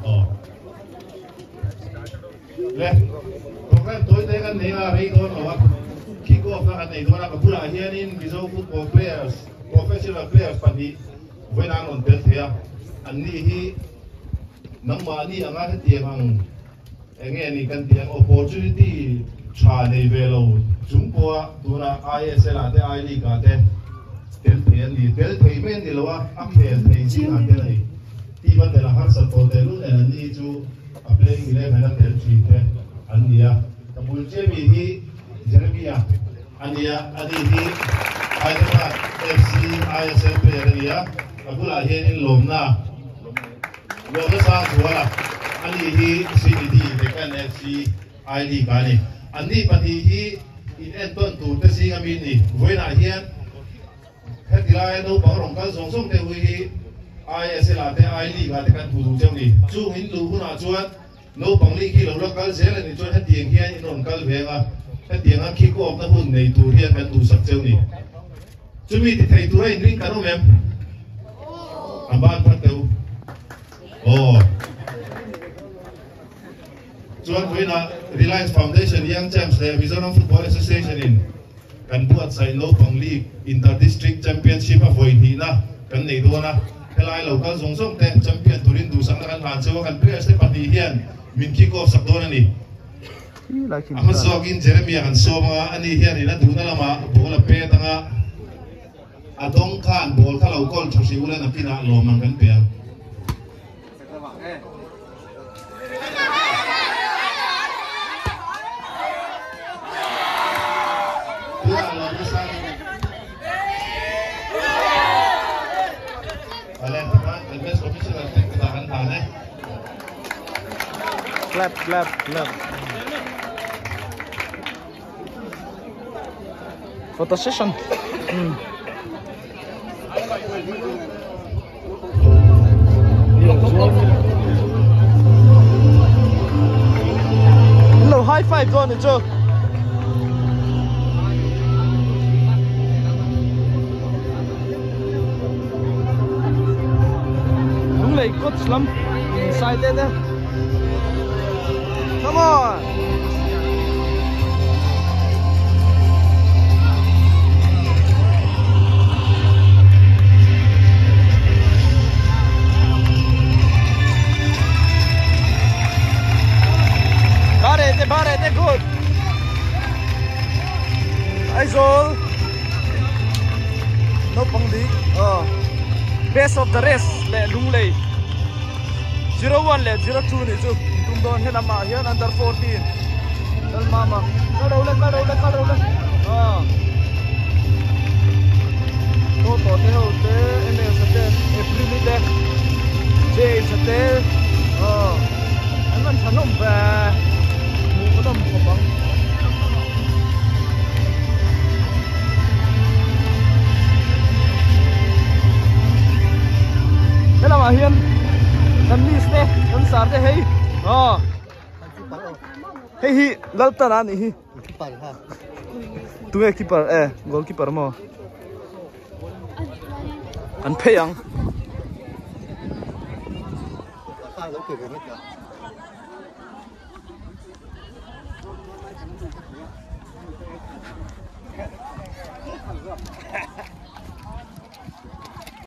Aw. Le, program tawi te kan nei a, rei dawn lo a, kick off na kan nei dawn a, ka bulah hianin Mizo football players, professional players pahnih vawiin an rawn tel thei a, anni hi nangmahni anga hetiang ang eng nge ni kan tih ang opportunity tha nei ve lo chung pawha tuna ISL ah te I League ah te tel thei an ni, tel thei mai an ni lo a, a khel thei zingah tel a ni. Team a tel a harsat tawh tehlul nen anni hi chu a playing 11 a tel thin te an ni a. Ka bul chiah mi hi Jeremia a ni a, ani hi Hyderabad FC ISL player a ni a, ka bulah hianin lawmna lawmna sang zual a, ani hi Srinidhi Deccan FC I League a ni. Anni pahnih hi in entawn tur te zinga mi ni. Vawiinah hian Heti laia naupang rawn kal zawng zawng te hui hi ISL ah te I League ah te kan hmu duh cheu ni. Chung in luh hunah chuan naupang league hi lo la kal zel a nih chuan hetiang hian in rawn kal ve anga hetianga kick off na hun nei tur hian kan duhsak cheu ni. Chumi ti thei tura in ring kan awm em? A ban phat teh u. Aw. Chuan vawiinah Reliance Foundation Young Champs leh Mizoram Football Association in kan buatsaih naupang league Inter District Championship a vawi hnihna kan nei dawn a, helai lo kal zawng zawng te champion turin duhsakna kan hlan cheu a, kan players te pahnih hian min kick off sak dawn a ni. A hma zawkin Jeremia kan sawm anga, ani hian in a duhna lamah ball a pet anga, a dawng khan ball kha lo kawl tha hrih ula nakinah lawmman kan pe ang. Clap, clap, clap. Photo session. Lo high five dawn ni chu. Lunglei coach lam inside te te. Come on. Bare te bare te good. Aizawl naupang dik best of the rest leh Lunglei 01 leh 02 nih chu tum dawn he lamah hian under 14 Lalmama kal ro le kal ro le kal ro le to to te ho te ms te April te James te an rawn thanawm ve hmuh ka nawm khawp ang. Helamah hian kan miss te kan sar te hei aw hei hi Laltana anih hi tunge keeper e goal keeper maw an phei ang.